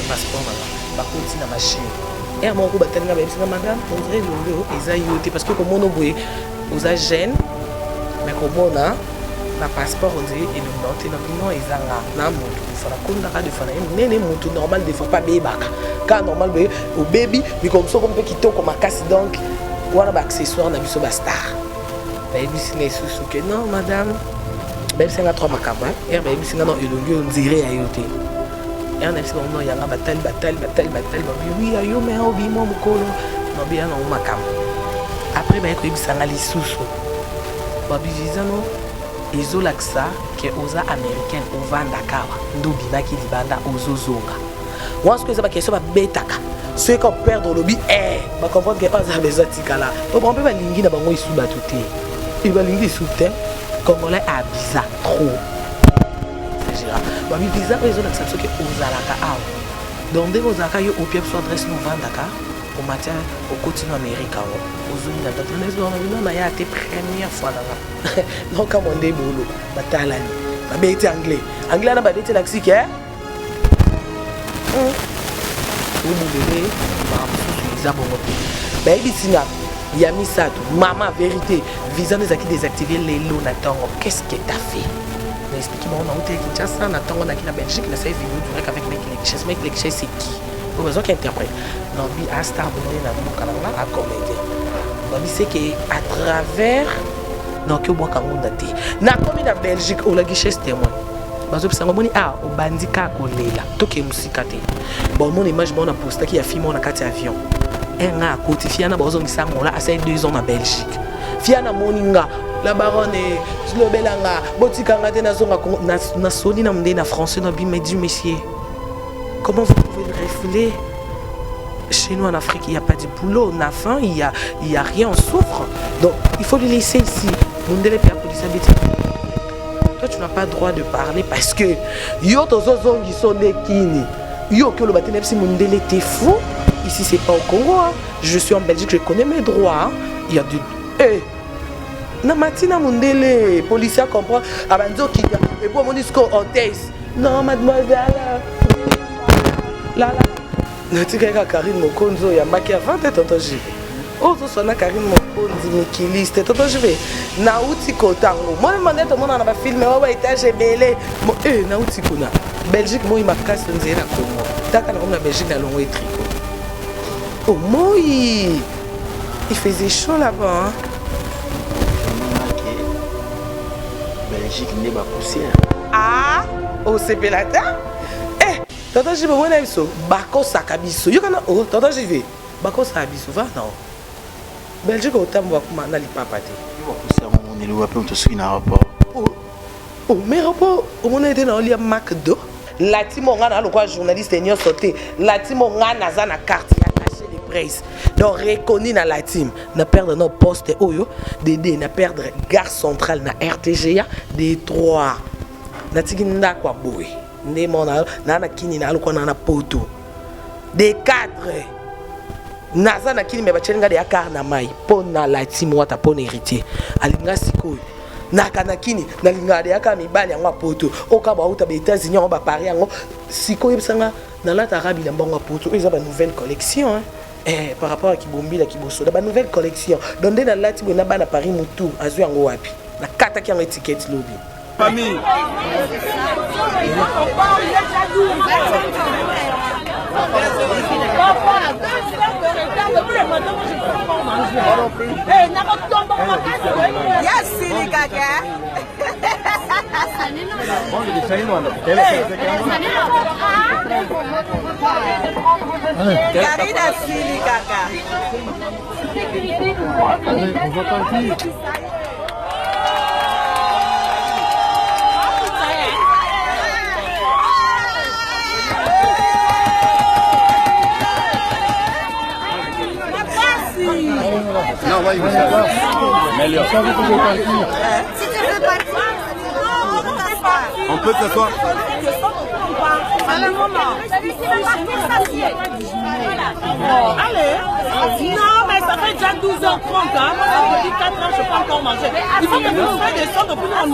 Passeport na nga bakoti na machine. Heure moko batali nga, bayebisi nga: "Madame, on dirait elongi oyo eza yo te, parce que komona boye oza jeune, mais komona na passeport, on dirait elongi na yo te." Na bino eza nga na motu defa nakondaka, defa na ye monene, motu normal, defa mpe abebaka ka normal boye, obebi mikolo mosusu mpe kitoko makasi. Donc wana baaccessoire na biso bastar. Bayebisi nga lisusu ke non, madame, bayebisi nga trois makambo. Heure bayebisi nga: "Non, elongi oyo ndire ya yo te." Heure nayebisi bango: "Non, yanga." Batali, batali, batali, batali, babi: "Oui, ya yo, mais obi mwa mokolo nabi ya nango makambo." Après baye koyebisa nga lisusu, babi: "Visa no ezolakisa ke oza américaine, ovandaka awa, nde obimaki libanda, ozozonga wana." Soki eza baquestion babetaka, soki ka perdre, olobi e bacomprendre ke aza besoin tikala, po bango mpe balingi na bango esu bato te, e balingi esu te. Congolais abiza trop, exagéra. Babi: "Visa oyo ezolakisa biso ke ozalaka awa, donc ndenge ozalaka, yo opia biso adresse no ovandaka, omatia, okoti no Amérique yango, ozongi na date bino na ya te." Première fois nanga nokamwa nde bolo batalani, babeti anglais, anglais wana babeti elakisi ke obulele makambo mosusu eza bongo te. Bayebisi nga ya misato: "Mama, vérité, visa no ezalaki désactivé lelo na ntongo, qu'est-ce que t'as fait?" Na expliqué bango: nauti Kinshasa na ntongo, naki na Belgique, nasali vidéo direct avec Mike Lecches. Mike Lecches, c'est qui? Oyo bazwaki interprète nabi astar bongo na mboka na nga, acomédien. Babi c'est que à travers naoki obwaka ngunda te. Nakomi na Belgique, olaki chaise témoin, bazopesa ngo omoni ah, obandi kaka kolela, toke mosika te. Bomona image moko na postaki ya fille moko na kati ya avion nga akoti fia na bazongisa ngola, asali 2 ans na Belgique. Fia namoni nga: "La baronne, lobelanga, botikanga te, nazonga." Nasoli na mondele na français, nabi: "Mais du monsieur, comment vous pouvez le refouler? Chez nous en Afrique, il n'y a pas de boulot, on a faim, il y a rien, on souffre. Donc, il faut le laisser ici." Mundele pe police abeti: "Toi, tu n'as pas droit de parler parce que yo tozozongiso nde kini yo oki oloba te." Nayebisi mundele: "T'es fou, ici c'est pas au Congo, hein. Je suis en Belgique, je connais mes droits, hein. Il y a du eh na matina." Mundele policier comprend, abandi okita et puis omoni siko hôtesse: "Non, mademoiselle, la la." Natikaki kaka Karine Mokonzi oyo yambaki avant te, tonton Jive oyo tozoswana, Karine Mokonzi mikiliste. Tonton Jive, nauti kotango monema nde tomona na bafilme oyo, baétage ebele. Nauti kuna Belgique, moi makasi, nzela na Congo taka, nakomi na Belgique, nalongo etriko oh, moi il faisait chaud là-bas, hein? Belgique nde bapoussière. Ah, osepela te. Eh, tonton Jive, omona biso bakosaka biso, yokana o tonton Jive, bakosaka biso va non Belgique, otamboka kuma na lipapa te. Bapoussière momoneli wape moto soki na rapport. Oh, mais rapport, omona ete naolia Macdo latimo, nga na lokwa journaliste nyonso te, latimo nga naza na carte ya attaché de presse, donc reconnu na latime. Na perdre no poste oyo dd, na perdre gare centrale na RTGA d3, natiki ndako ya boye nde mo naa na kini, na alokwa na na poto d4, naza na kini, me batieli nga de ya kar na mai mpo na latime wata, mpo na héritier alinga. Sikoyo naka na kini, nalingaka de yaka mibali yango ya poto oka bauta ba États-Unis yango, baparis yango. Sikoyo oyebisanga nalataka bilamba yango ya poto oyo eza banouvelle collection, hein? Eh, par rapport à kibombila kibosoda, banouvelle collection. Donc nde nalati boye na bana Paris, motu azwi yango wapi? Nakataki yango étiquette lobi. Famille. Papa, 2 heures de retard depuis le matin, moi je ne peux pas manger. Eh, nakotomba makasi. Yasili kaka. Karine asili kaka. On va partir. Não, vai Melhor. Si tu veux partir, On peut s'asseoir. Allez. Non, mais ça fait déjà 12 heures. 6h30, hein. Moi, ça me dit 4 heures, je peux encore manger. Il faut que nous fassions descendre pour nous en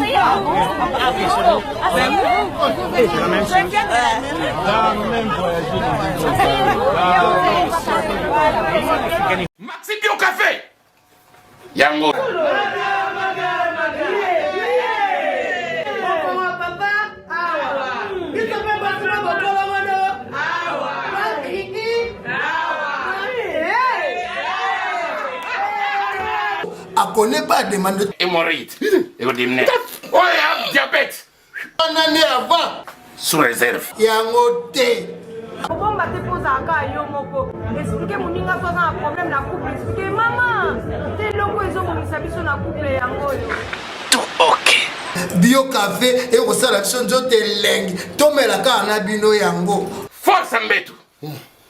Maxi Bio Café Yango akone pas demande hémorroïde ekodimne oyo diabète Une année avant. Sous réserve. Yango te. Kobomba te mpo ozalaka yo moko. Explique moninga so aza na problème na couple. Explique mama te eloko ezobomisa biso na couple yango oyo. Tout ok. Bio café ekosala biso nzoto elengi tomela kaka na bino yango. Force mbetu.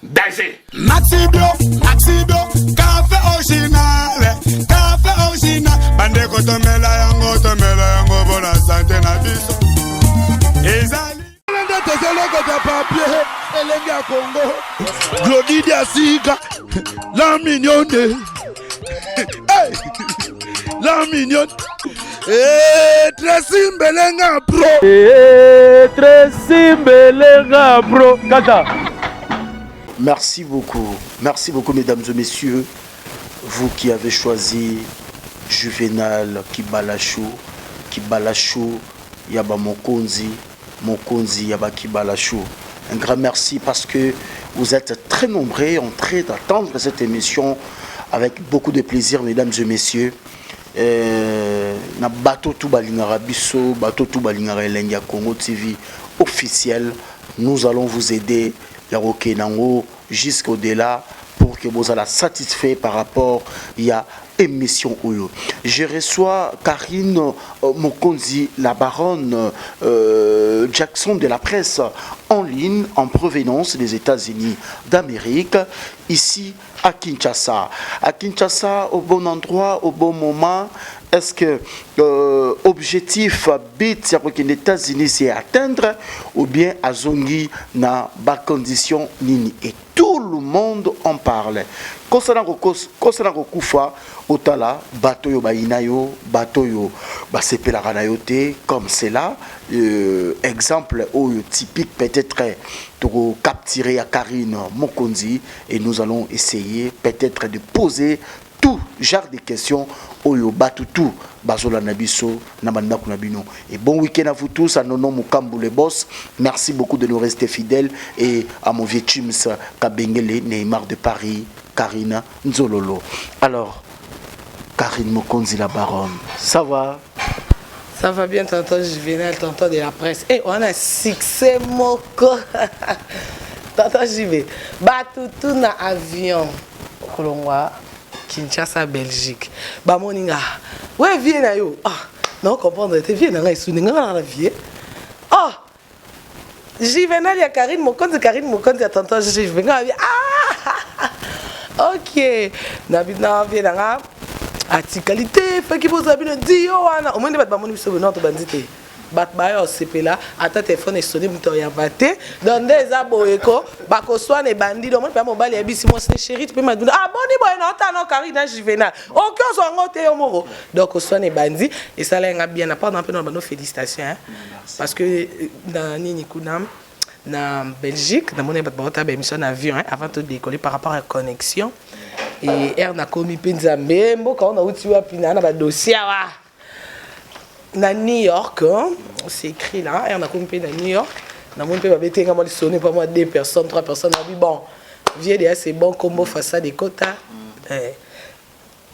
Danger. Maxi Bio, Maxi Bio, café original, café original. Bandeko tomela yango, tomela yango bona sante na biso. Ezali. Nde tozolokota papier elenge ya Congo. Glody Diasika, la mignonne. Hey, la mignonne. Hey, Tracy Mbelenga bro. Hey, Tracy Mbelenga bro. Kata. Merci beaucoup. Merci beaucoup, mesdames et messieurs. Vous qui avez choisi Juvenal Kibalachou, Kibalachou, Yaba Mokonzi, Mokonzi Yaba Kibalachou. Un grand merci parce que vous êtes très nombreux en train d'attendre cette émission avec beaucoup de plaisir, mesdames et messieurs. Euh, na bateau tout balingara biso, bateau tout balingara elengi ya Congo TV officiel, nous allons vous aider ya kokende yango jusqu'au-delà pour que bozala satisfait par rapport ya émission oyo. Je reçois Karine euh, Mokonzi, la baronne euh, Jackson de la presse en ligne en provenance des États-Unis d'Amérique, ici à Kinshasa. À Kinshasa, au bon endroit, au bon moment, est-ce que euh, objectif but ya kokende États-Unis c'est atteindre ou bien azongi na ba condition nini et tout le monde en parle kosana kosana kokufa otala bato oyo bayina yo bato oyo basepelaka na yo te comme cela euh, exemple oyo typique peut-être toko capturer ya Karine Mokonzi et nous allons essayer peut-être de poser tout genre de questions oyo batu tout bazolanda biso na bandako na bino. Et bon week-end à vous tous, à Nono Mukambu le boss. Merci beaucoup de nous rester fidèles et à mon vieux Chims Kabengele Neymar de Paris, Karina Nzololo. Alors, Karine Mokonzi la baronne, ça va? Ça va bien, tonton Juvenal, tonton de la presse. Eh, on a succès moko. tonton JV, batutu na avion. Kolongwa Kinshasa, Belgique. Bamoni nga. Ouais, vie na yo. Ah, non comprendre te vie na nga esuni nga na vie. Ah! Juvenal ya Karine Mokonzi, Karine Mokonzi ya tonton JV. Nga ah! OK. Na na vie na nga atikali te faki bozwa bino dio wana omoni nde bato bamoni biso boye tobandi te bato baya osepela ata telefone esoni moto oyamba te donc nde eza boye ko bakoswana ebandi donc omoni mpenza mobali ayebisi mwasi ne chéri mpe madunda ah boni boye na otala na okari na juvenal oki ozwa yango te yo moko donc koswana ebandi esala yanga bien na part na mpe na bando félicitation hein parce que euh, na nini kuna na Belgique namoni bato baota ba émission na avion hein, avant de décoller par rapport à connexion et air nakomi mpe nzambe mboka oyo nauti wapi na na badossier awa na New York hein, c'est écrit là air nakomi mpe na New York namoni mpe babeti nga mwa lisolo mpa mwa deux personnes trois personnes nabi bon vieux deya c'est bon kombo façade ekota eh.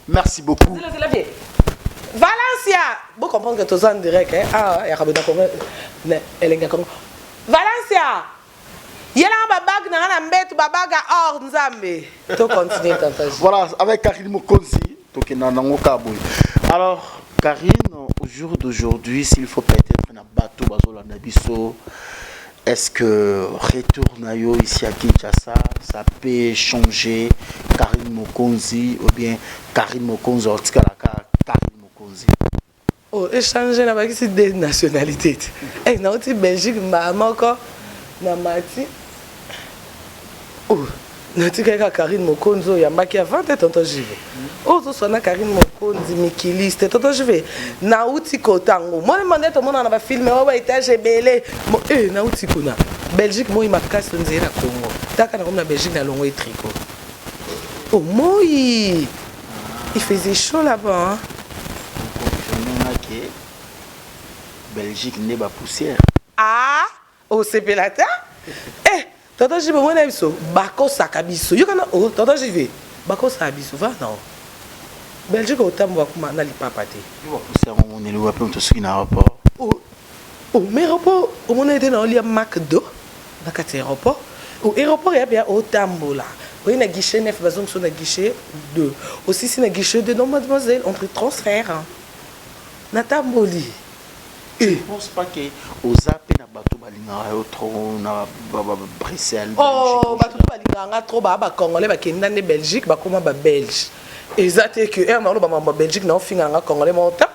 Merci beaucoup. Valencia, vous comprenez que tous en direct hein? Ah, ya kabona Congo na elenga Congo. Valencia. Yela ba bag na na mbetu ba baga or nzambe. To continuer tonton. Voilà, avec Karine Mokonzi, tokenda nango kaboy. Alors, Karine, au jour d'aujourd'hui, s'il faut peut-être na bateau bazolanda biso, Est-ce que retour na yo ici à Kinshasa, ça peut changer Carine Mokonzi ou bien Carine Mokonzi otikala kaka Carine Mokonzi? Oh, échanger na bakisi deux nationalités. Eh, nauti Belgique mbala moko na mati. Oh. Natikaki kaka Carine Mokonzi oyo oyambaki avant te tonton Juve. Oyo ozoswa na Carine Mokonzi mikiliste tonton Juve. Nauti kota yango. Moni mande tomonana na ba film oyo ba etage ebele. Mo eh nauti kuna. Belgique moi makasi onzela na Congo. Taka na komi na Belgique na longo tricot. Oh moi il faisait chaud là-bas. Hein? Oconfirme que Belgique nde ba poussière. Ah osepela te eh tonton JB omoni na biso bakosaka biso yokana oh tonton JB bakosaka biso va non Belgique otambola kuma na lipapa te. Yo ba poussière omoneli wapi moto soki na aéroport. Oh oh mais aéroport omoni ete na olia McDo na kati ya aéroport. Oh aéroport ya bien otambola oye na guichet 9 bazongisa na guichet 2 osisi na guichet 2 non mademoiselle on te transfère natamboli. Je ne pense pas que oza pe na bato balingaka yo trop na Bruxelles. Oh, bato to balingaka nga trop ba ba congolais bakenda nde Belgique bakoma ba belge. Eza te que heure naoloba mambo ya Belgique na ofinga nga congolais moko ta.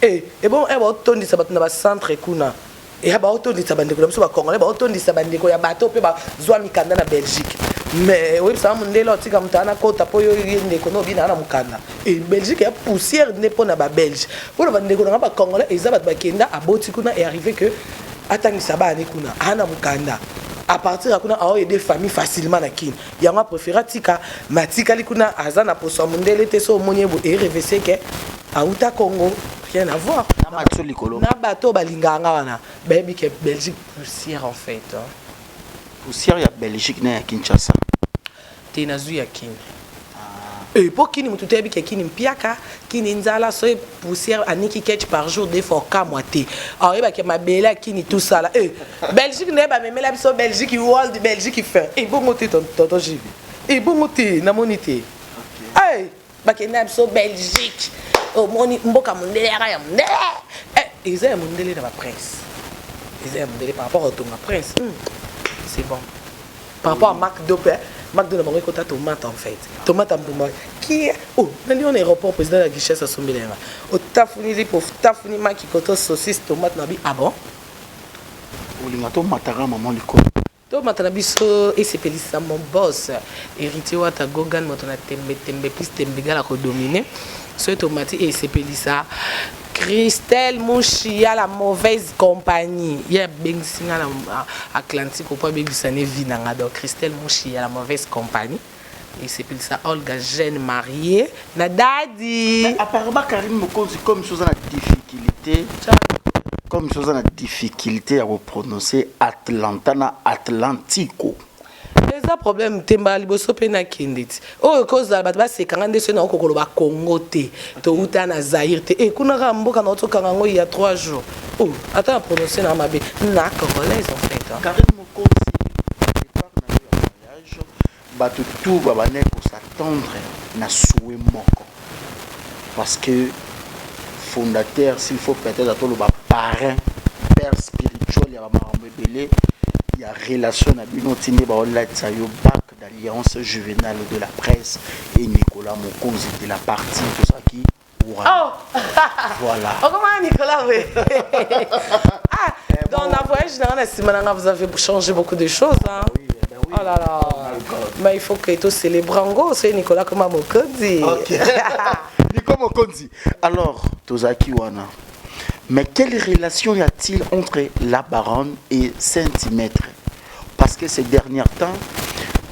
Eh, et bon heure baotondisa bato na ba centre kuna. Eya baotondisa bandeko na biso ba congolais baotondisa bandeko ya bato pe bazwa mikanda na Belgique. Mais oyebisaka mondele otika moto ana kota po yo ye ndeko no obina na mokanda. Et Belgique ya poussière nde pona ba belge. Pona ba ndeko na ba congolais eza bato bakenda aboti kuna et arrivé que atangisa bana ne kuna ana mukanda à partir ya kuna ao aider famille facilement na kin yango a préféré atika mais atikali kuna aza na poso ya mondele te so omoni ye bo e revese ke auta Congo rien à voir na matio likolo na bato balingaka nga wana bayebi ke Belgique poussière en fait hein. Poussière ya Belgique na ya Kinshasa. Te nazui ya kin. Eh po kini mutu te ayebi ke kini mpiaka, kini nzala soki poussière aniki ketch par jour deux fois okamwa te. Aoyeba ke mabele ya kini tout sala. Eh Belgique nde ba memela biso Belgique world Belgique fin. Eh bongo te tonton JB. Eh bongo te namoni te. Eh bakende na biso Belgique. Omoni mboka mondele yaka ya mondele. Eh eza ya mondele na ba prince. Eza ya mondele par rapport otonga prince. C'est bon. Par rapport à McDo pe McDo na bango ekota tomate en fait. Tomate ya mbuma qui oh nali on aéroport président ya guichet asombela yanga. Otafuni lipo, otafuni maki koto saucisse tomate na bi ah bon? Olinga tomataka maman likolo. Tomata na biso esepelisa mon boss héritier wata Gogan moto na tembe tembe plus tembe gala ko dominer. Soki tomati esepelisa Christelle Mushiya la mauvaise compagnie ye abengisi nga na Atlantique po abebisa ne vie na nga donc Christelle Mushiya la mauvaise compagnie esepelisa Olga jeune mariée na daddy. Mais apparemment Carine Mokonzi comme si oza na difficulté comme si oza na difficulté ya ko prononcer Atlanta na Atlantico. Eza problème te mbala liboso pe nakende ti oyo ekozala bato baseka nga nde soki nakoki koloba Congo te towuta na Zaïre te eh kuna kaka mboka nauti kokanga yango il ya 3 jours oh ata na prononce na mabe na congolaise en fait hein. Carine Mokonzi depart na yo ya voyage bato tout babandaki ko s'attendre na souhait moko parce que fondateur s'il faut peut-être toloba parrain père spirituel ya ba makambo ebele ya relation na bino ti nde baolatisa yo bac d'alliance juvenal de la presse et Nicolas Mokonzi de la partie tozalaki oh voilà okoma Nicolas oui ah donc na voyage na nga na nsima na nga vous avez changé beaucoup de choses hein oui, ben oui. Oh là là. Mais il faut que tu célèbres yango soki Nicolas koma mokonzi. Ok. Nico Mokonzi. Alors, tozalaki wana. Mais quelle relation y a-t-il entre la baronne et Centimètre? Parce que ces derniers temps,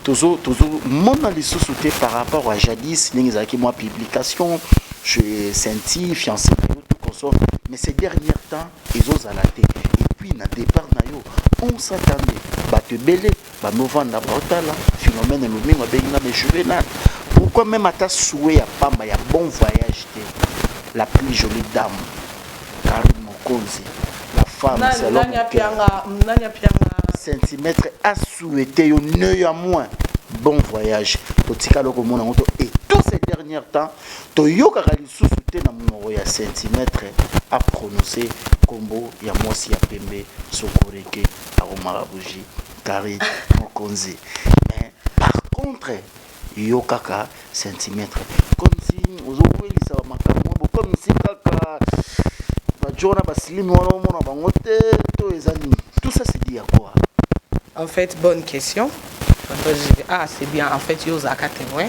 tozo tozo mona lisusu te par rapport à jadis ndenge ezalaki mwa publication chez Sainty fiancé na yo tout consort mais ces derniers temps ezozala te et puis na départ na yo on s'attendait bato ebele banovanda baotala Philomène Lumingo abengi nga mais Juvenal pourquoi même ata souhait ya pamba ya bon voyage te la plus jolie dame Carine Mokonzi la femme selon nani mon cœur apianga nani apianga centimètre a souhaité yo néanmoins bon voyage totikala komona yango to et tous ces derniers temps toyokaka lisusu te na monoko ya centimètre a prononcer kombo ya mwasi ya pembe sokoreke akomaka bougie Carine Mokonzi mais par contre yo kaka centimètre comme si ozowelisa bamakambo bo comme si kaka bajo wana basilimi wana omona bango te to eza nini tout ça c'est dit à quoi? En fait, bonne question. Tonton JV ah c'est bien en fait yo ozalaka témoin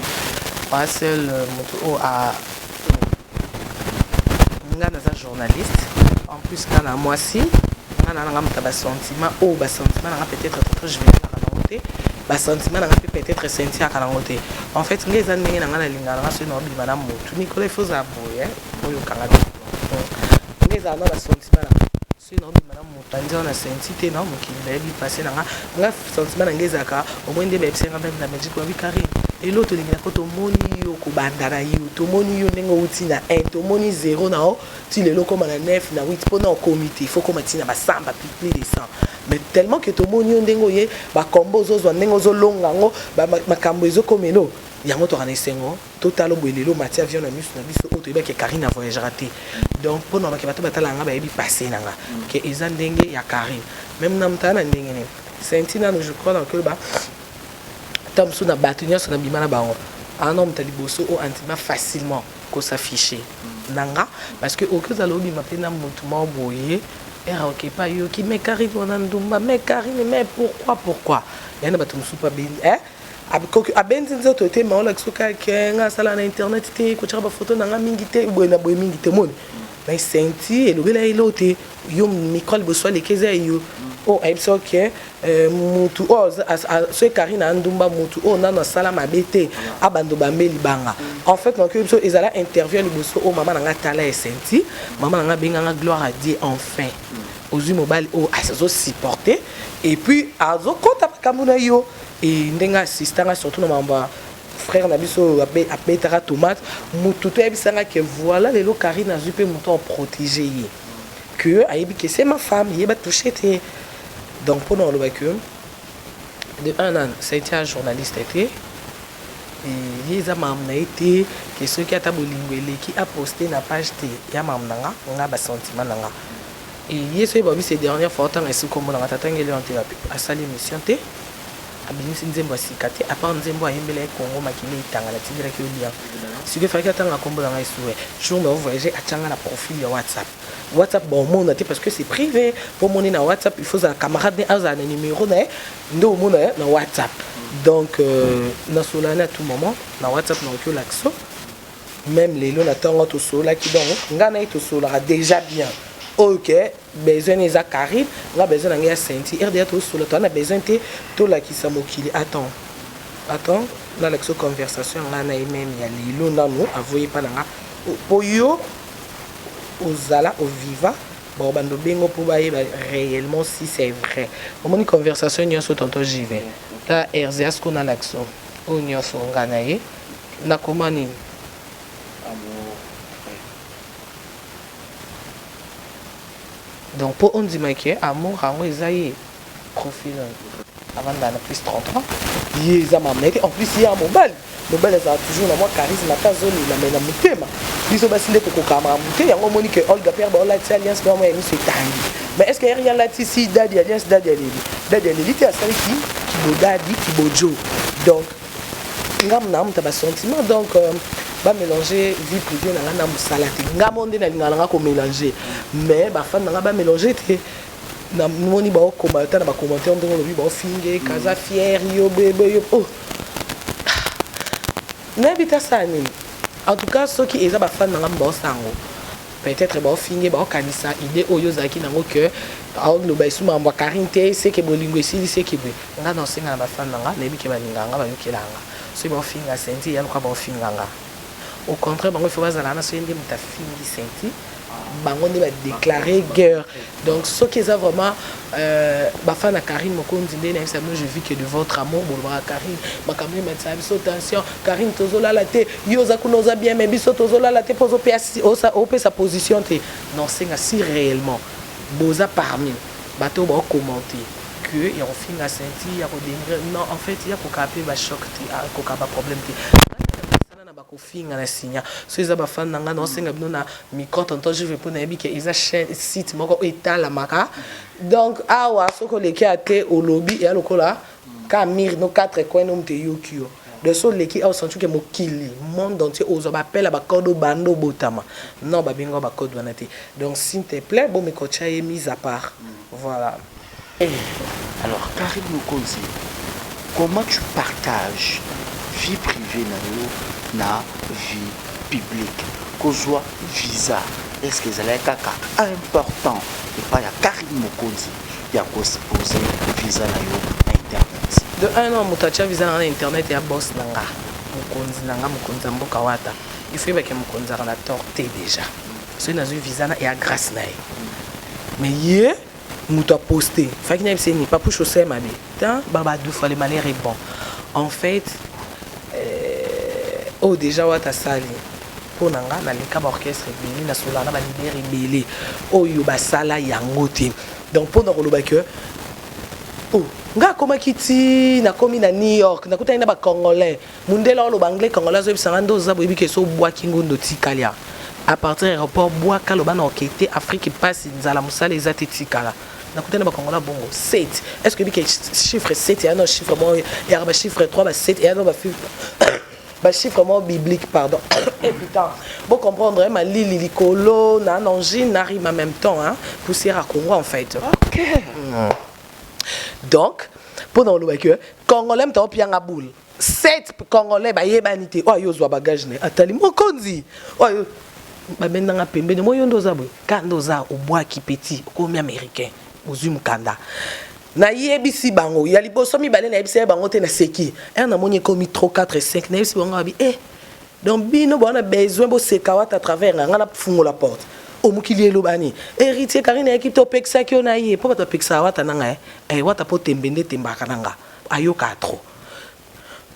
oa seul euh, moto oyo a nga naza journaliste en plus nga na mwasi nga na nanga moto ya basentiment oyo basentiment nanga peut-être tonton JV alaka nango te basentiment nanga mpe peut-être senti aka nango te. En fait nga eza ndenge na nga nalingaka nanga soki naobima na motu Nicolas il faut ozala boye oyokanga nga ezala na basentiment nanga Soki nao bima na mutu andi wana senti te na mokili bayebi passe na nga nga sentiment na nga ezalaka omoni nde bayebisaki nga meme na Belgique babi Carine eloko tolingela ko tomoni yo kobanda na yo tomoni yo ndenge owuti na 1 tomoni 0 na yo ti lelo okoma na 9 na 8 pona okomi te faut okoma ti na ba 100 ba plus de 100 mais tellement que tomoni yo ndenge oye ba combo ozozwa ndenge ozolonga yango makambo ezokomelo yango toka na esengo Totalo boye lelo omati avion na misu na biso oyo toyebaki ke Carine a voyagera te donc pona bake bato batalaka nga bayebi passe na nga ke eza ndenge ya Carine meme na mutala na ndenge nini Sainty nanu je crois na koloba ta mosusu na bato nyonso na bima na bango ana moto ya liboso oyo andima facilement ko s'afficher na nga parce que okoki ozala obima mpe na motu moko boye era okepa yoki mais Carine wana ndumba mais Carine mais pourquoi pourquoi ya na bato mosusu babendi eh Abendi nzoto te mais olakisa kaka ke nga asala na internet te kotiaka ba photo na nga mingi te boye na boye mingi te omoni mais sainty elobela ye eloko te yo micro liboso aleki eza ya yo oyo ayebisa yo ke mutu oyo soki Carine a ndumba mutu oyo nanu asala mabe te abanda obambe libanga en fait nakoki biso ezala interview ya liboso oyo mama na nga atala ya sainty mama na nga abenga nga gloire à Dieu enfin ozwi mobali oyo azo supporter et puis azokota makambo na yo Et ndenge assista nga surtout na mambo ya frère na biso oyo abetaka tomate mutu to ayebisa nga que voilà lelo Carine azwi pe mutu a protéger ye que ayebi que c'est ma femme ye ba toucher te donc pona oloba que de un an c'est un journaliste te ye eza makambo na ye te ke soki ata bolingo eleki aposte na page te ya makambo na nga nga ba sentiment na nga Et ye soki balobi c'est dernière fois otanga esi kombo nanga tata ngeli wana te wapi asali emission te abimisi nzembo ya sika te à part nzembo ayembela ye Congo makila etanga natindelaki yo lien sikoyo efalaki atanga kombo nanga esuwe jour na voyager atianga na profil ya WhatsApp WhatsApp baomona te parce que c'est privé po omoni na WhatsApp il faut ozala camarade ne azala na numero na ye nde omona ye na WhatsApp donc euh, nasolani à tout moment na WhatsApp nakoki olakisa Meme lelo na tongo tosololaki donc nga na ye tosololaka dejà bien oyo ke besoin na eza Carine nga besoin na nga ya Sainty RDA tosolola toza na besoin te tolakisa mokili attends attends nalakisa yo conversation ya nga na ye meme ya lelo nanu avoye epa na nga po yo ozala oviva bakobanda obengo po bayeba réellement si c'est vrai omoni conversation nyonso tonton JV ta RZA siko nalakisa yo oyo nyonso nga na ye Na koma nini? Donc po ondima ke amour yango eza ye profil oyo avanda na plus 33 ye eza mama na ye te en plus ye ya mobali mobali azala toujours na mwa charisme ata azolela mais na motema biso basi nde tokokaka makambo te yango omoni ke Olga Père baolatisi alliance mpe mwa ya miso etangi mais est ce que eri alatisi dadi alliance dadi aleli dadi aleli te asali ki kibodadi kibojo donc Nga na mutu ya ba sentiment donc euh, ba mélanger vie privée na nga na musala te. Nga mo nde nalingaka na nga ko mélanger mais ba fan na nga ba mélanger te. Na moni ba okoma ata na ba commentaire ndenge olobi ba ofinge kaza fier yo bebe yo oh. Nayebi te asala nini. En tout cas soki eza ba fan na nga ba osango peut-être ba ofinge ba okanisa idée oyo ozalaki nango que aoloba esu makambo ya Carine te seke bolingo esili seke boye. Nga nao senga na ba fan na nga nayebi ke balingaka nga bayokelaka nga soki bao finga sainty eya lokola bao finga nga au contraire bango il faut bazala wana soki nde mutu afingi sainty bango nde ba declare guerre donc soki eza vraiment euh, ba fan ya Carine Mokonzi nde nayebisa bino je vis que de votre amour bolobaka Carine makambo ematisaka biso tension Carine tozolala te yo oza kuna oza bien mais biso tozolala te mpo opesa position te non senga si réellement boza parmi bato oyo bao commenter que ya kofinga sainty ya ko denigrer non en fait ya kokaa pe ba choc te akoka ba problème te sana na bakofinga na signa so eza ba fan na nga na osenga bino na micro tonton juve mpo nayebi ke eza chaîne site moko oyo etalamaka donc awa soki oleki ya te olobi eya lokola ka mire no quatre coin no moto eyoki yo donc so oleki awa osanti ke mokili monde entier ozwa bapela bacode obanda obotama non babenga bacode wana te donc s'il te plaît bomeka otya ye mise à part voilà. Eh alors Carine Mokonzi. Comment tu partages vie privee na yo na vie publique? Kozua visa est ce que ezalaki kaka important epai ya Carine Mokonzi ya ko poser visa na yo na internet? De un non moto atia visa na nga na internet ya boss na nga mokonzi na nga mokonzi ya mboka wata il faut yeba ke mokonzi azalaka na tort te dejà soki nazui visa na eya grace na ye mais ye Mutu a poste faki na yebisa ye nini papouche osali mabe tein ba ba deux fois le malheur est bon en fait euh, oyo dejà wata asali mpo na nga naleka ba orchestre ebele nasolaka na ba leader ebele oyo basala yango te donc mpo na koloba que oh nga akomaki ti nakomi na New York nakutani na ba congolais Mundele aoloba anglais congolais azoyebisa nga nde oza boyebi ke so obwaki ngunda otikali awa à partir ya aéroport bwaka loba na oke te Afrique pasi nzala musala eza te tikala nakutani na ba congolais bongo 7 est ce que oyebi ke chiffre 7 eya na chiffre moko eyaka ba chiffre 3 ba 7 eya na ba ba chiffre moko biblique pardon et putain bo comprendre malili likolo na na angine na rime en même temps hein poussière à Congo en fait ok Donc pona oloba que congolais moto aopianga boule 7 congolais bayebani te oyo ozwa bagage na ye atali mokonzi oyo babendanga pembeni moi yo nde oza boye ka nde oza obwaki petit okomi américain ozwi mokanda nayebisi bango ya liboso mibale nayebisi ye bango te naseki ere namoni ekomi 3 4 5 nayebisi bango abi eh Donc bino boza na besoin boseka wata à travers nga nga nafungola porte omokili eloba nini héritier Karine ayaki te opekisaki yo na ye mpo bato bapekisaka wata na nga eh? Eh, wata mpo tembe nde etembaka na nga ayokaka trop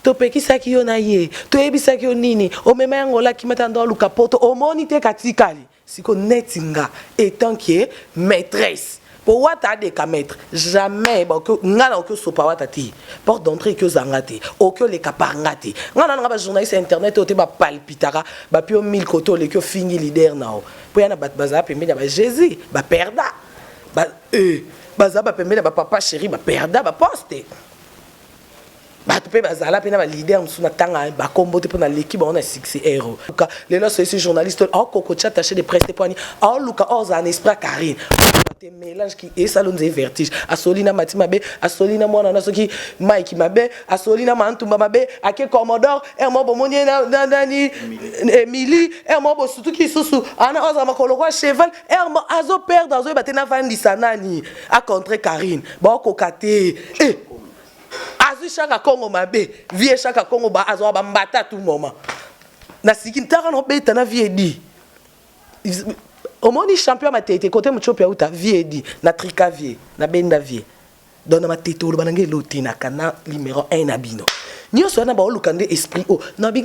topekisaki yo na ye toyebisaki yo nini omema yango olaki mata ndo aluka poto omoni te katikali Siko neti nga etant que maitresse po wata adeka maitre jamais bakoki nga nakoki osopa wata te porte d'entrée eki ozala nga te okoki oleka par nga te nga na nga ba journaliste ya internet oyo te ba palpitaka ba pio mille kote oleki ofingi leader na yo po ya na bato bazala pembeni ya ba Jesus ba perda ba eh, bazala ba pembeni ya ba papa chéri ba perda ba poste Bato pe bazala pe na ba leader mosusu na tanga ba kombo te pona leki bango na succès hero. Luka lelo asoyisi journaliste oyo aoko kotia attaché de presse te po ani aoluka ozala na esprit ya Carine. Te mélange qui esala nze vertige. Asoli na Mati mabe, asoli na mwana na soki Mike mabe, asoli na Mantumba mabe, ake Commodore, er mo bomoni ye na na nani Emily, er mo bosutuki susu ana ozala makolo kwa cheval, er mo azo perdre azoyeba te na vandisa nani a contre Carine. Baokoka te. Eh Azui shaka kongo mabe vie shaka kongo ba azwa ba mbata tout moment na siki ntaka no beta na vie di omoni champion matete kote mutshopi auta vie di na trika vie na benda vie donc na matete oloba na ngai eloti na kana numéro 1 na bino nyonso wana baoluka nde esprit o na bi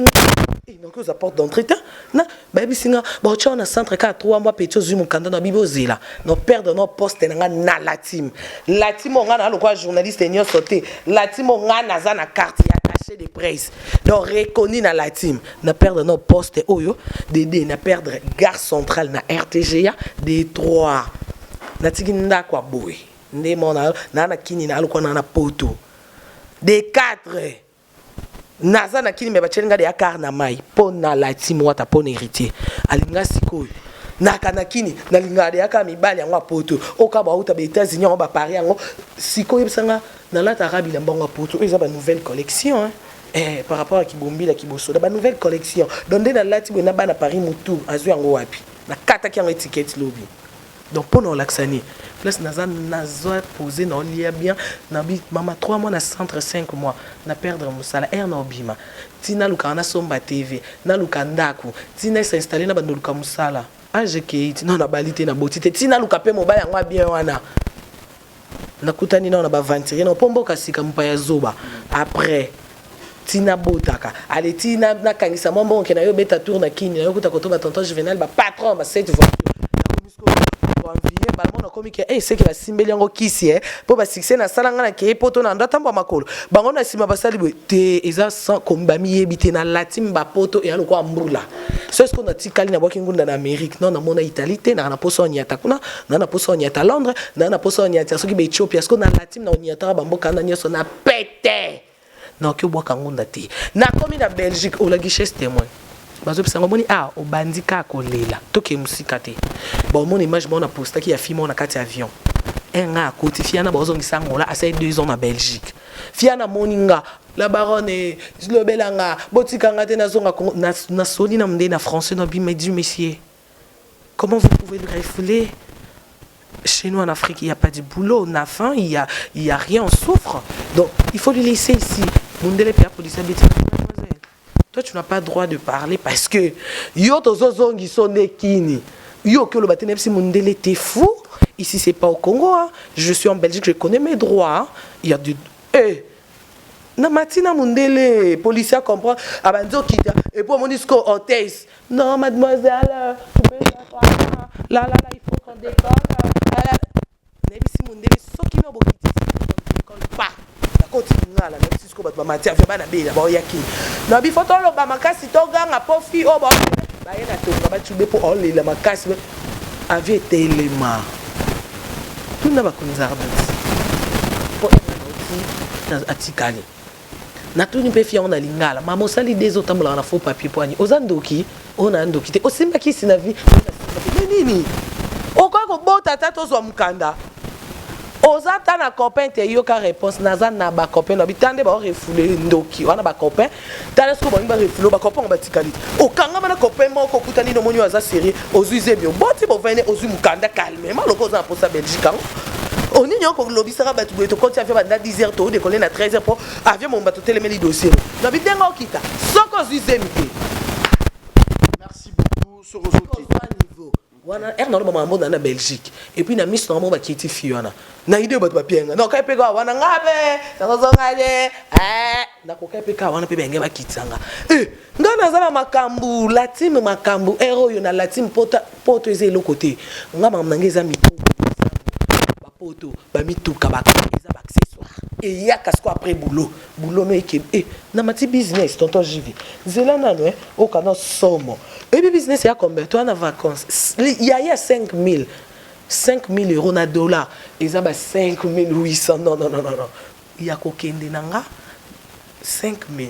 noki oza porte d'entrée te na bayebisi nga baotya na centre kaka 3 mois petit ozwi mokanda na bibi ozela no perdre no poste na nga na la team la team oyo nga na lokola journaliste nyonso te la team oyo nga naza na carte ya attaché de presse donc reconnu na la team na perdre no poste oyo dede na perdre gare centrale na rtga de 3 natiki ndako ya boye nde mona na na kini na lokola na na poto de 4 Naza na kini mais batieli nga deja car na mayi po na la team wata po na heritier alinga sikoyo naka na kini nalingaka deja kaka mibali yango ya poto oyo kaka bauta ba Etats Unis yango ba Paris yango sikoyo yebisa nga nalataka bilamba yango ya poto oyo eza ba nouvelle collection hein. Eh, par rapport à kibombila kibosoda ba nouvelle collection donc nde nalati boye na bana Paris mutu azwi yango wapi nakataki yango étiquette lobi Donc pona olakisa nini? Place naza naza pose na olia bien na bi mama 3 mois na centre 5 mois na perdre musala heure na obima ti nalukaka nasomba TV naluka ndaku ti na s'installer na bando luka musala age ekeyi ti nanu nabali te naboti te ti naluka pe mobali yango ya bien wana nakutani nao na baventurier nao mpo mboka sika mopaya zoba après ti nabotaka ale ti nakangisa mwa mbongo ke nayo beta tour na kini nayo kuta koto ba tonton juvenal ba patron ba cette voiture envie mbala moko nakomi ke eh, seke basimbeli yango kisi eh, mpo basuccès nasala ngai nakei poto na ndo atambwa makolo bango na nsima basali boye te eza bamiyebi te na latime bapoto eya lokola mbula so esko natikali nabwaki ngunda na amérique non namona italie te naka na posa onyata kuna na na posa onyata londres na na posa onyata soki baethiopia siko na latime na onyataka bamboka wana nyonso na pete nakoki obwaka ngunda te nakomi na belgique ola guichesse témoin bazopesa yango omoni ah obandi kaka kolela tokee mosika te baomona image moko na postaki ya fille moko na kati ya avion e nga akoti fille wana baozongisa angola asali deux ans na belgique. Fia na moni nga la baronne lobela nga botika nga te nazonga Congo na soli na mundele na français na bi mais du monsieur comment vous pouvez le refouler chez nous en Afrique il y a pas de boulot on a faim il y a il y a rien on souffre donc il faut lui laisser ici mundele pe policier abeti mademoiselle toi tu n'as pas droit de parler parce que yo tozozongiso nde kini yo oki oloba te nayebisi mundele t'es fou ici c'est pas au Congo hein. Je suis en Belgique je connais mes droits hein. Il y a du eh na matina mundele policier comprend abandi okita et puis omoni siko hôtesse non mademoiselle tu peux là là là il faut qu'on décolle nayebisi mundele soki na bokitisi décolle pas nakoti lingala nayebisi siko bato bamati avion bana bela baoyaki na bifo toloba makasi toganga mpo fi oyo baye na tonga batube mpo olela makasi avion etelema tuna bakonzi ardoti mpo oti atikali natuni mpe fi yango na lingala mama osali des otambolaka na faux papier mpo ani oza ndoki oyo na ndoki te osimbaki isi na vie nde nini okoki kobota ata tozwa mokanda oza ata na copain te yoka réponse naza na bacopain na bitanda nde baorefule ndoki wana bacopain tala soki balingi barefule bacopain ngo batikali te okangama na copain moko okutani nomoni oyo aza sérieux ozwi zemi oboti bovene ozwi mokanda calmement loko oza na mposa belgique yango onini okolobisaka bato boye tokoti avion banda 10 heures toodekole na 13 heures mpo avion momba totelemeli dossier na bidenge okita soki ozwi zemi te. Merci beaucoup soki ozokita niveau wana ere naloba makambo na na belgique et puis na miso na bango bakiti fi wana na ide bato bapienga nakokai mpe kaka wana nga mpe nakozonga te nakokai mpe kaka wana mpe benge bakitisa nga e nga naza na makambo latime makambo ere oyo na latime poto eza eloko te nga makambo na nga eza mito bapoto bamituka baka eza baaccessoire eyaka siko après boulot boulot no eke e na mati business tonton JV zela nano eh okana somo oyebi business ya combien toi na vacances yaya 5000 5000 euros na dollar eza ba 5800 non non non non ya kokende na nga 5000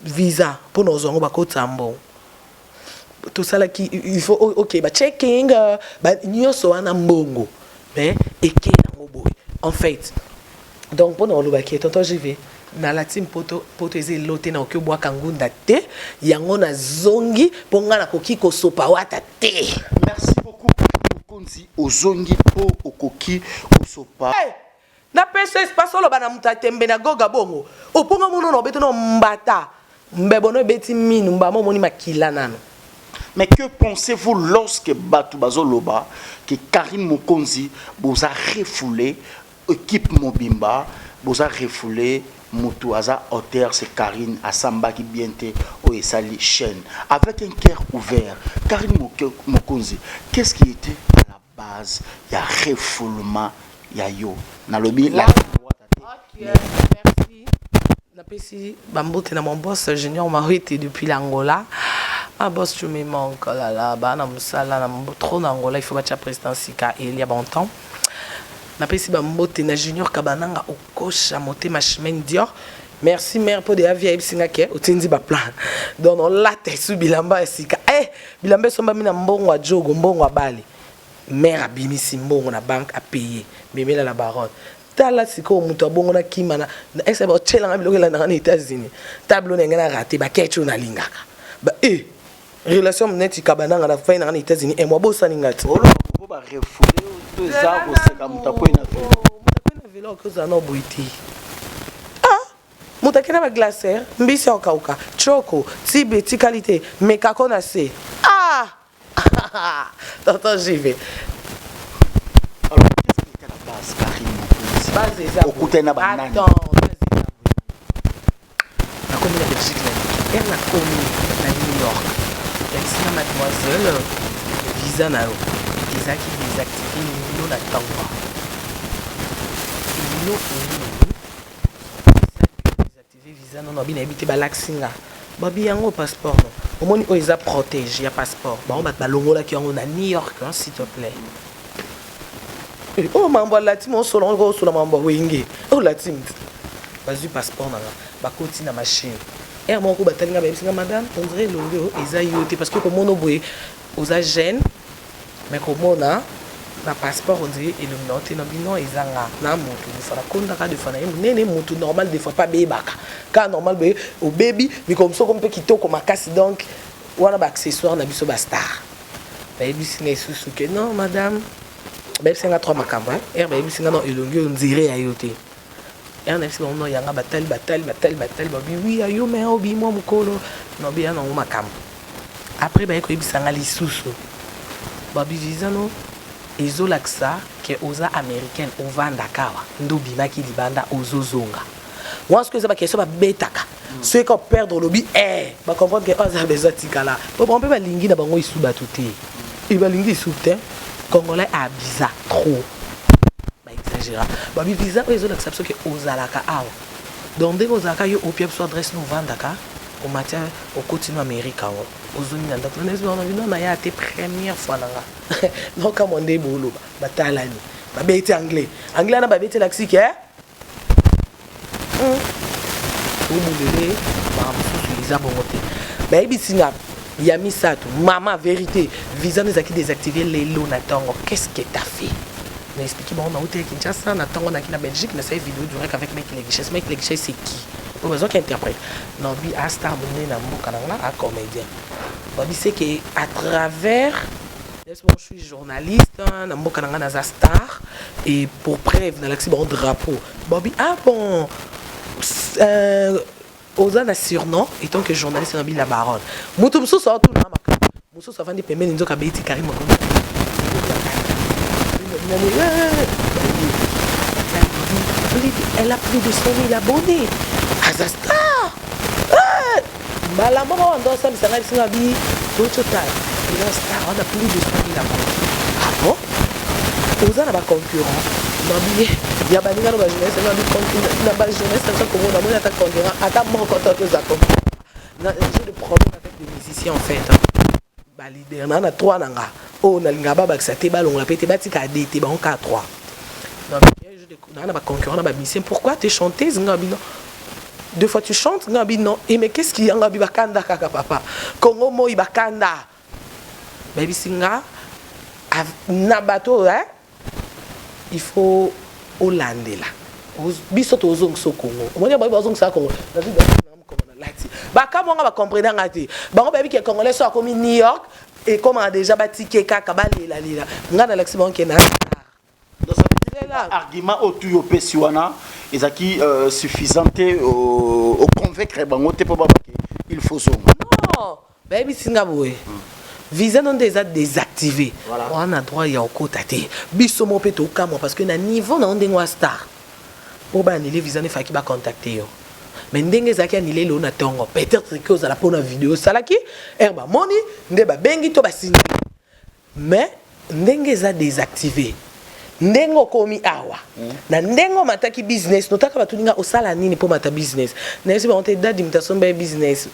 visa mpona ozwa yango bakotisa mbongo tosalaki il faut ok ba checking ba nyonso wana mbongo mais eke nango boye en fait donc mpona olobaki tonton JV nalati mpoto poto eza elo te nakoki obwaka ngunda te yango nazongi mpo ngai nakoki kosopa wata te. Merci beaucoup mokonzi ozongi mpo okoki kosopa. Hey! Napesa espace oloba na moto ya tembe na goga bongo oponga mono na obeto na mbata mbebo no ebeti minu mbama omoni makila nano. Mais que pensez-vous lorsque batu bazo loba que Carine Mokonzi boza refoule equipe mobimba boza refoule mutu aza auteur c'est Carine asambaki bien te oyo esali chaine avec un cœur ouvert Carine Mokonzi qu'est-ce qui était à la base ya refoulement ya yo nalobi la Ok, merci. Napesi bambote na mon boss Junior Mawete depuis l'Angola. Ah boss, tu me manques oh là là, bana musala na trop na Angola, il faut batia président sika et il y a bon temps. Napesi bambote na Junior Kabananga okosha motema Chimène Dior. Merci mère po de avia yebisinga ke otindi ba plan. Donc on lata esu bilamba ya sika. Eh, bilamba esombami na mbongo ya jogo, mbongo ya bale. Mère abimisi mbongo na banque a payer. Memela la baronne. Tala sikoyo mutu abongo na kima na est ba otiela nga biloko elandaka na États-Unis. Tableau na ngai na raté ba ketch oyo nalingaka. Ba eh relation neti kabananga na fai na nga na États-Unis eh moi bosani nga ti. Oloba po ba refoulé to eza koseka moto akwei na velo. Moto akwei na velo akozala na boye te. Ah moto akei na ba glacière mbisi ya kokauka choko tibe etikali te mekako na se ah Tonton JV. Alors, qu'est-ce qui était à la base, Karine Mokonzi? Base eza. Okutani na banani? Attends, base eza. Nakomi na Belgique na liki. Ere nakomi na New York. Yabisi na mademoiselle visa na yo ezalaki désactivé lelo na ntongo. Eloko nini? Désactiver visa non non nayebi te balakisi nga babi yango passeport non omoni oyo eza protège ya passeport bango bato balongolaki yango na New York hein, s'il te plaît oyo mambo ya latime osola yango osola mambo ya wenge oyo latime bazwi passeport na nga bakoti na machine heure moko batali nga bayebisi nga madame on dirait elongi oyo eza yo te parce que komona boye oza jeune mais komona Na passeport on dirait elongi na yo te na bino eza nga na mutu des fois nakondaka des fois na ye munene mutu normal des fois pe abebaka kaka normal boye obebi mikolo mosusu okomi pe kitoko makasi donc wana ba accessoires na biso ba star bayebisi nga lisusu que non madame bayebisi nga trois makambo hein heure bayebisi nga non elongi oyo on dirait ya yo te heure nayebisi bango non yanga batali batali batali batali babi oui ya yo mais obi mwa mokolo nabi ya nango makambo Après baye koyebisa nga lisusu ba visa no ezolakisa ke oza americaine ovandaka awa nde obimaki libanda ozozonga wana soki eza ba question babetaka soki ka perdre olobi eh ba comprendre ke aza besoin atikala po bango mpe balingi na bango isu bato te e balingi isu te congolais abisa trop ba exagera babi visa oyo ezolakisa biso ke ozalaka awa donc ndenge ozalaka yo opia biso adresse no ovandaka Omati okoti no Amerique yango ozongi na ndaku na na bino na ya te première fois na nga na kamwa nde boloba batalani babeti anglais anglais wana babeti elakisi ke obulele makambo mosusu eza bongo te bayebisi nga ya misato mama verité visa no ezalaki désactivé lelo na ntongo qu'est-ce que t'as fait na expliqué bango nauti ya Kinshasa na ntongo naki na Belgique nasali vidéo direct avec Mike Leguichesse Mike Leguichesse c'est qui po bazwaki interprète Nabi a star monene na mboka na nga a comédien babi c'est que à travers bon, je suis journaliste na mboka na nga naza star et pour preuve nalakisi bango drapeau babi ah bon euh, oza na surnom étant que journaliste nabi la baronne moto mosusu aotuna makambo mosusu avandi pembeni nzoka abeti Karim Mokonzi elle a plus de 100 000 abonnés aza star mbala moko wana osambisa ngai bisinga bi toti otala eza star wana plus de 100 000 abonnés ah bon oza na baconcurrent nabi ya baninga no bajournaliste na bajournaliste na kongo namoni ata concurrent ata moko to toza concurrent j'ai des problèmes avec des musiciens en fait ba leader na na 3 na nga oyo nalingaka babakisa te balongola mpe te batika ade te bango kaka 3 na na baconcurrent na bamusicien pourquoi te chanteuse nga bino deux fois tu chantes nga bino et mais qu'est-ce qu'il y a nga bi bakanda kaka papa Congo moi bakanda bayebisi nga na bato hein il faut olandela biso tozongisa Congo omoni bango bazongisa Congo lati bakamwa nga bacomprena nga te bango bayebi ke congolais so akomi New York ekomaka déjà batike kaka balelalela nga nalakisi bango ke na argument oyo tu opesi wana ezalaki euh, suffisant te oconvaincre bango te mpo babake il faut zonga non bayebisi nga boye visa no nde eza désactivé wana droit ya okota te biso moko mpe tokamwa parce que na niveau na yo ndenge wa star mpo baanile visa no efaki bacontacte yo mais ndenge ezalaki anile lelo na ntongo peut-être ke ozala mpona video osalaki ere bamoni nde babengi to basignale mais ndenge eza désactivé ndenge okomi awa na ndenge omataki business notaka batuni nga osala nini mpo mata business nayebisi bango te dadi moto asomba ye business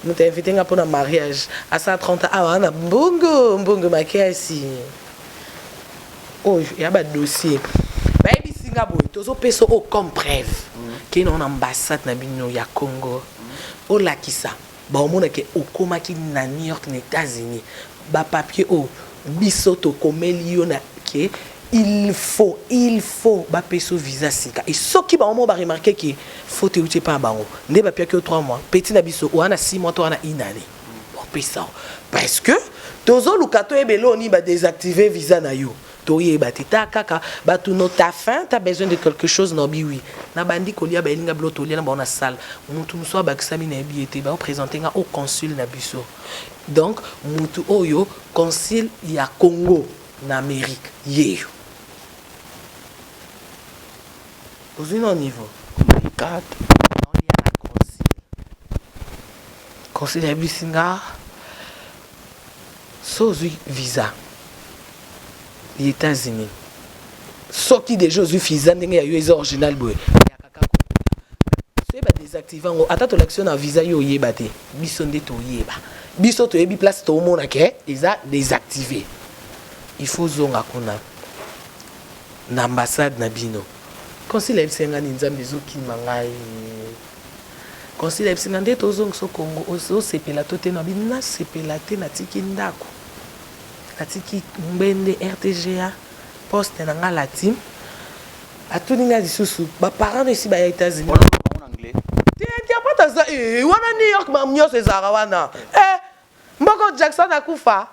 moto ainvite nga mpona mariage asala 30 awa na mbongo mbongo makasi oyo ya badossier bayebisi nga boye tozopesa oyo comme preuve kei nango na ambassade na bino ya Congo olakisa baomona ke okomaki na New York na États-Unis bapapier oyo biso tokomeli yo na ke il faut bapesa yo visa sika e soki bango moko baremarquer ke faute euti epa na bango nde bapiaki yo 3 mois petit na biso oza na 6 mois to wana une année bopesa yo parce que tozoluka toyeba eloko nini badésactive visa na yo toyeba te ta kaka bato no ta faim t'as besoin de quelque chose na bi oui na bandi kolia bayelinga bilo tolia na bango na salle mutu mosusu abakisami na yebi ye te baoprésente nga au consul na biso donc mutu oyo consul ya Congo na Amérique yeyo ozwi na niveau my God naolia na consul consul ayebisi nga so ozwi visa ya États-Unis soki déjà ozwi visa ndenge ya yo eza original boye yaka kaka soki badésactive yango ata tolakisi yo na visa yo oyeba te biso nde toyeba biso toyebi place toomona ke eza désactivé il faut zonga kuna na ambassade na bino consul ayebisi nga nini nzambe ezokima ngai consul ayebisi nga nde tozongisa Congo ozosepela to te na bi nasepela te natiki ndako natiki ngbende RTGA. Poste na nga la team atuni nga lisusu baparent no esi baya États-Unis te. Interprète aza wana New York, makambo nyonso ezalaka wana. Mboko Jackson akufa.